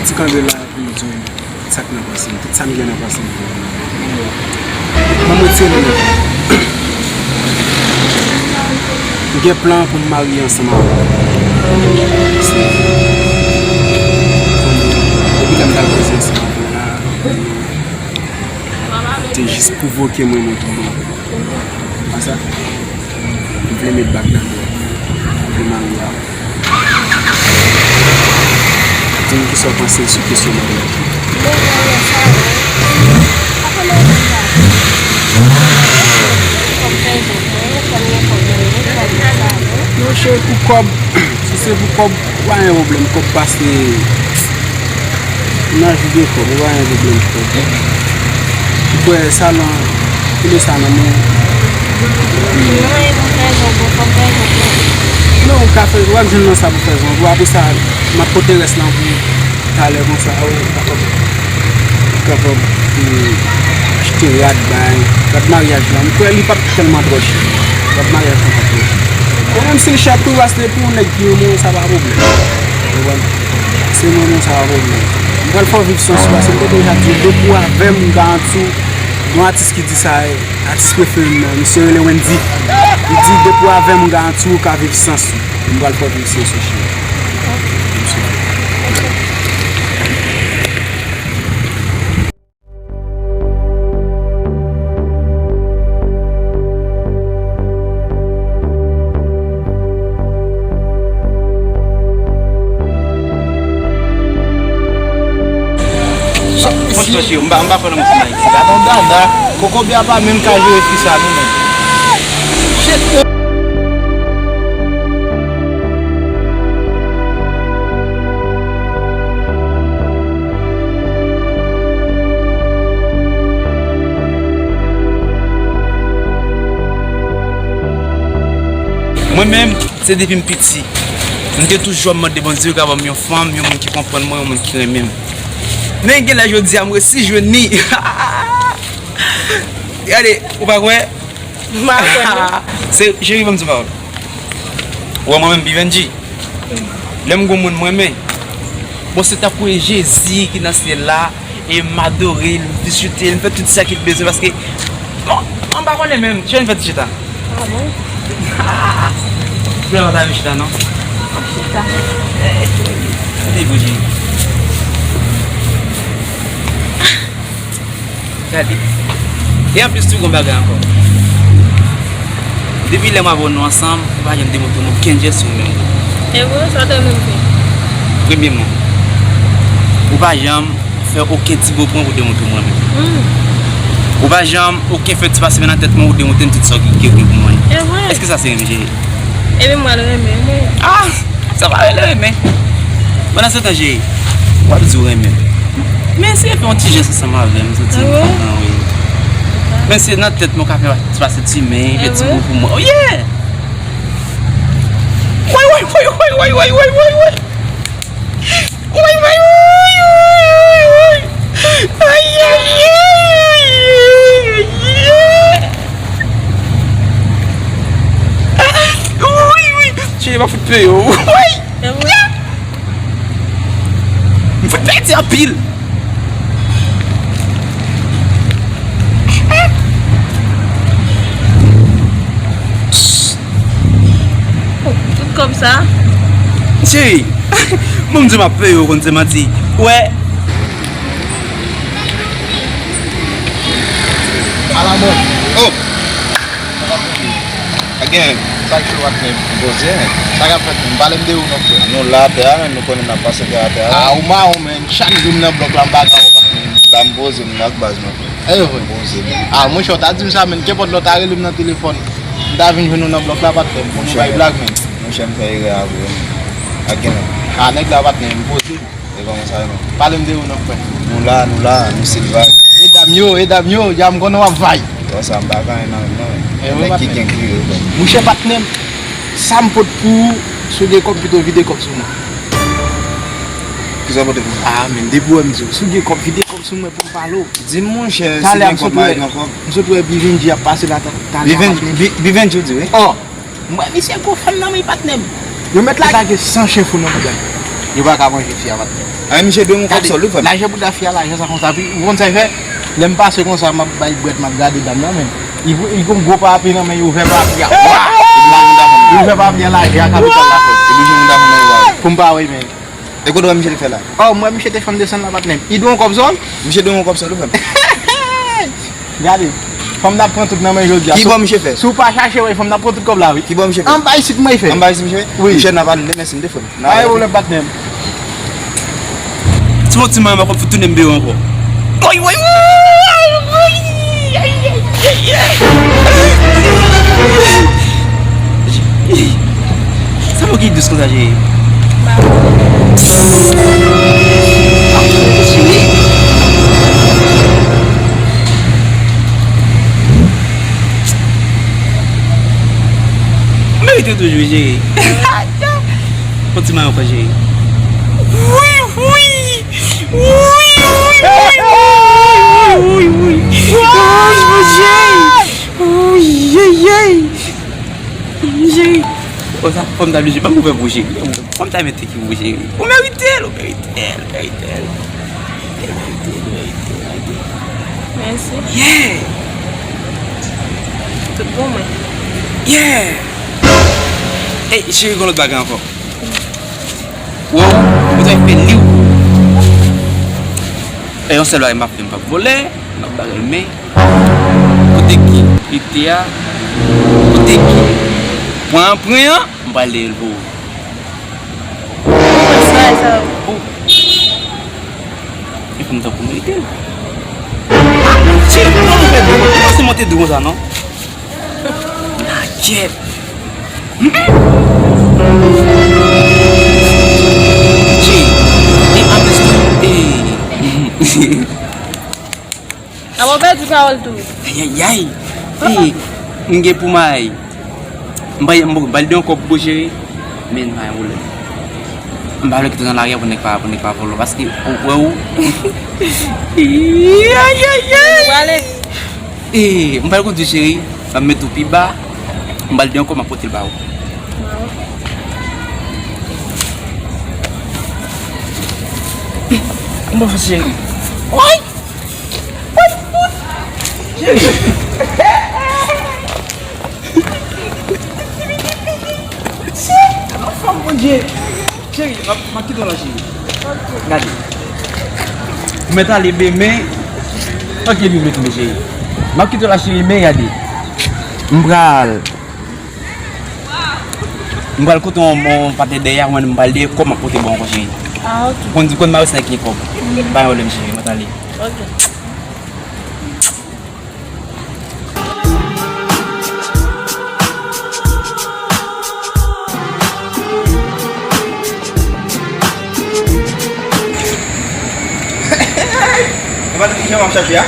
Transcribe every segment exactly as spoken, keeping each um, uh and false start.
Ti kanpe la pou m di w sa k nan panse m, tout sa m gen nan panse m pou ou. Ban m retire l non. M gen plan pou m marye ansanm avè w. Se, depi lè m t al koze ansanm avè w la, te jis pwovoke mwen, mwen tonbe. Pa sa? M vle met bag nan do w. M vle marye avè w. Di m kisa w panse sou kesyon maryaj la. Bon, maryaj sa, wi. Pa konn anyen la. Fò m fè jan pou mwen, fò m gen kòb nan men, fò m fè sa, wi. Non, cheri, pou kòb, si se pou kòb, pa gen pwoblèm. Kòb pase. Nan jou de kòb, ou pa gen pwoblèm kòb. Ou kwè sa lan, kile sa nan men w. Non, e pou fè jan pou, fò m fè jan pou. Non, ou ka fè, w ap jwenn nan sa pou fè jan pou. Apre sa, m ap pote rès lan pou talè konsa, ou kapab, ou kapab, e, achte rad bay, rad maryaj lan. M kwè li p ap tèlman twò chè. Rad maryaj lan p ap twò chè. Bon, menm si l chè tou, paske pou yon nèg ki renmen w, sa pa pwoblèm. Ou konprann? Se mwen menm sa pa pwoblèm. M pral fè w viv sans ou, paske m te deja di w, depi w avè m, m garanti w, gen yon atis ki di sa, e, atis prefere m nan, misye rele Wendy. Li di, depi w avè m, m garanti w, ou ka viv sans ou. M pral fè w viv sans ou, cheri. Franchman, cheri, m pa, m pa fè lanmou sou Nike. Gade yon dada, kokobe a pa menm ka jere fi sa non, menm. Shit. Mwen menm, se depi m piti. M te toujou ap mande Bondye pou l ka ban m yon fanm, yon moun ki konprann mwen, yon moun ki renmen m. Men gen lè jodi a, m resi jwenn li. Gade, ou pa kwè? M pa kwè, non. Se, cheri, ban m di w pawòl. Ou wè mwen menm, Bivendji. Lè m gon moun m renmen, bon, se tankou e Jezi ki nan syèl la, e m adore l, m visite l, m fè tout sa ki l bezwen, paske, bon, m pa konnen menm, cheri, m fè ti chita. Ah bon? Ou pa ta vin chita, non? Chita. Kote bouji? Gade. E anplis tou, gon bagay ankò. Depi lè m avè w nou ansanm, ou pa janm demontre m okenn jès ou renmen m. E vre, sa w te renmen m fè? Premyèman, ou pa janm fè okenn ti bon pwen pou demontre m ou renmen m. Hmm. Ou pa janm okenn fè ti pase men nan tèt mwen ou demontre m tout sa ki gen pou mwen. E vre. Èske sa se renmen, cheri? Ebyen, m pral renmen w. Ah! Sa pa rele renmen. Pandan se tan, cheri, w ap di w renmen m. Men eseye fè yon ti jès ansanm avè m, santi m kontan, wi. Men se nan tèt mwen w ka fè ti pase ti men, fè ti bon pou mwen. Oh, yeah! Woy, woy, woy, woy. Woy, woy, woy, woy. Ay, ay, ay. Woy, woy. Cheri, m ap fout peye w. Woy. M fout pèdi anpil. Tout kòb sa? Cheri, bon, m di w m ap peye w, ou konn se manti. Ou wè? Ala mòd. Oh! Pa gen. Sa k cho, patnè m? Poze, men. Sa k ap fèt, men? Pale m de ou non, frè. Nou la atè a, men, nou konnen n ap pase tè atè a. Ah, ou mawon, men. Chak jou m nan blòk la, m pa ka wè w, patnè m. La m poze m nan ak baz mwen, frè. E vre? Poze m. Ah, monchè, w ta di m sa, men. Kenpòt lè w ta rele m nan telefòn, m ta vin jwenn ou nan blòk la, patnè m, pou nou bay blag, men. Monchè, m fè erè a vre. Pa gen non. Ah, nèg la, patnè m, poze m. E kòman sa ye, non? Pale m de ou non, frè. Nou la, nou la, nou silvaj. E dam yo, e dam yo, ya m konnen w ap vay. Bon, sa m pa gen anyen nan menm non. E wi, nèg ki gen kriye, frè. Mouche patnè m, sa m pot pou ou, si w gen kòb pito vide kòb sou mwen. Kisa w pote pou mwen? Ah, men depi w wè m di w, si w gen kòb vide kòb sou mwen pou m pale w. Di m, monchè, si gen kòb, m a gen kòb. M sot wè Bivendji ap pase la, talè a patnè m. Bivendji, ou di wi? Oh! M wè misye gwo fanm nan men patnè m. Yo mèt lage san chen fou nan bouda l. Yo pa ka manje fi a, patnè. Ay, misye dwe yon kòb sòl, wi, frè m. Lajan bouda fi a, lajan sa konsa. Pi, ou konn sa l fè? Lè m pase konsa, m ap bay bwèt, m ap gade dam nan, men. Li, li gon gwo parapi nan men, li ouvè parapi a. Wa! Li ouvè parapi a, lajan a kapital la, frè. Pou m pa wè, men. E kote w wè misye te fè la? Oh, m wè misye te fè m desann la, patnè m. Li dwe yon kòb sòl? Misye dwe yon kòb sòl, wi, frè m. Gade, fanm nan ap pran tout nan men jodi a. Ki bò misye fè? Si w pa chache, wè, fanm nan ap pran tout kòb la, wi. Ki bò misye fè? Anba isit mwen fè. Anba isit misye fè? Wi. Misye nan pale, mèsi m te frè m. Pa gen pwoblèm, patnè m. Ti mwen, ti mwen, mwen konn fout tounen m deyò ankò. Woy, woy, woy, woy, woy. Ay, ay, ay, ay. Sa mwen ki dous konsa, cheri? Cheri. Merite toujou, cheri. Kontinye ankò, cheri. Wi, wi. Wi, wi, wi, wi, wi, wi. Ay, Bondye. Wi, ay, ay. Cheri. O sa, fò m ta blije, pa m ouvè pou cheri. Fò m ta mete ki pou cheri. Ou merite l, ou merite l, ou merite l. Ou merite l, ou merite l, ou merite l. Mèsi. Yeah! Tout pou mwen. Yeah! Ey, cheri, gon lòt bagay ankò. Wow, ou ta fè li w. E yon sèl bagay m ap fè, m p ap vòlè, m ap bagay, men kote ki li te a, kote ki pran pran an, m pral deye l pou ou. Sa, sa. Ou. E pou m tankou merite l. Cheri, kòman ou fè dou? Ou pa se monte dou konsa, non? Nakyèt. Cheri, e anplis tou, e. Abo pèdi pawòl tou. Ayayay. E, m gen pou m al. M pa, m pa, m pa de yon kòb pou cheri. Men m pa gen pwoblèm. M pa vle kite w nan lari a pou nèg pa, pou nèg pa vòlò. Paske, ou, wè ou. Ayayay. Ou prale? E, m pral kondui cheri. M ap met ou pi ba. M pral de yon kòb, m ap pote l ba ou. M pa fè cheri. Woy! Cheri. Cheri, m ap, m ap kite w la, cheri. Gade. M mèt ale, men, men. Ok, li vle tonbe, cheri. M ap kite w la, cheri, men gade. M pral. M pral kote yon, yon patnè dèyè a, mwen, m pral dèyè kò, m ap pote ba w ankò, cheri. Ah, ok. Konn di, konn mare sa ak li kòb. Pa gen pwoblèm, cheri, m ap ale. Ok. Ou pa tande kijan m ap chache a?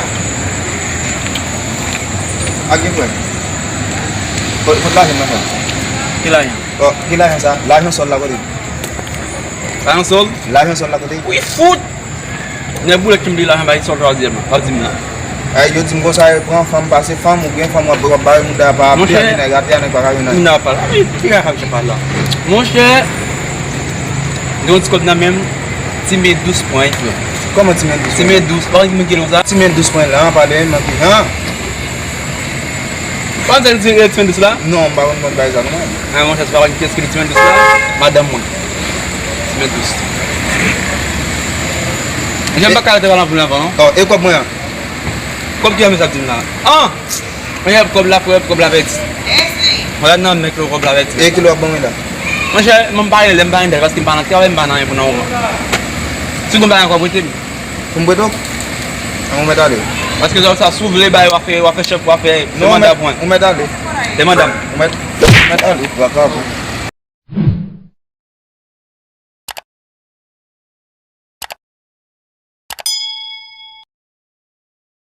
A gen frè. Kot, kot lajan nan sa? Ki lajan? Oh, ki lajan sa? Lajan sòl la kote? Lajan sòl? Lajan sòl la kote? Wi, fout! Nèg boulèt ki m di lajan bay sòl twazyèm, w ap di m nan. Ay, yo di m konsa, pran fanm, pase fanm, oubyen fanm w ap, w ap bare mouda pa, piyade nèg, atè a nèg pa ka jwenn anyen. Monchè, mouda pa la. Wi, ki kaka misye pale la? Monchè, gen yon ti kòb nan men m, ti men dous pran, frè. Kòman ti men dous pran? Ti men dous, pa gen moun ki di konsa? Ti men dous pran la, an, pale, manke, an? Ou pa konn sa ki rele ti men dous la? Non, m pa konn, konn bagay sa non. Ah, monchè, se pa kiyès ki rele ti men dous la? Madanm mwen. Ti men dous. Monchè, m pa ka rete pale anpil ankò non. Oh, e kòb mwen an? Kòb ki an mesye ap di m la? Ah! Monchè, kòb la frè, kòb la pèdi. Mwen la nan men kòb la pèdi. E kilè w ap ban mwen la? Monchè, mwen m pa rele, m pa gen dèl, paske m pa nan travay, m pa nan anyen pou nan moman. Si w gen bagay ankò, prete m. Pou m prete w? An, ou mèt ale. Paske sa, si w vle bay, w ap fè, w ap fè chèf, w ap fè, se manda pou mwen. Ou mèt ale. Se manda m. Ou mèt, ou mèt ale, vakabon.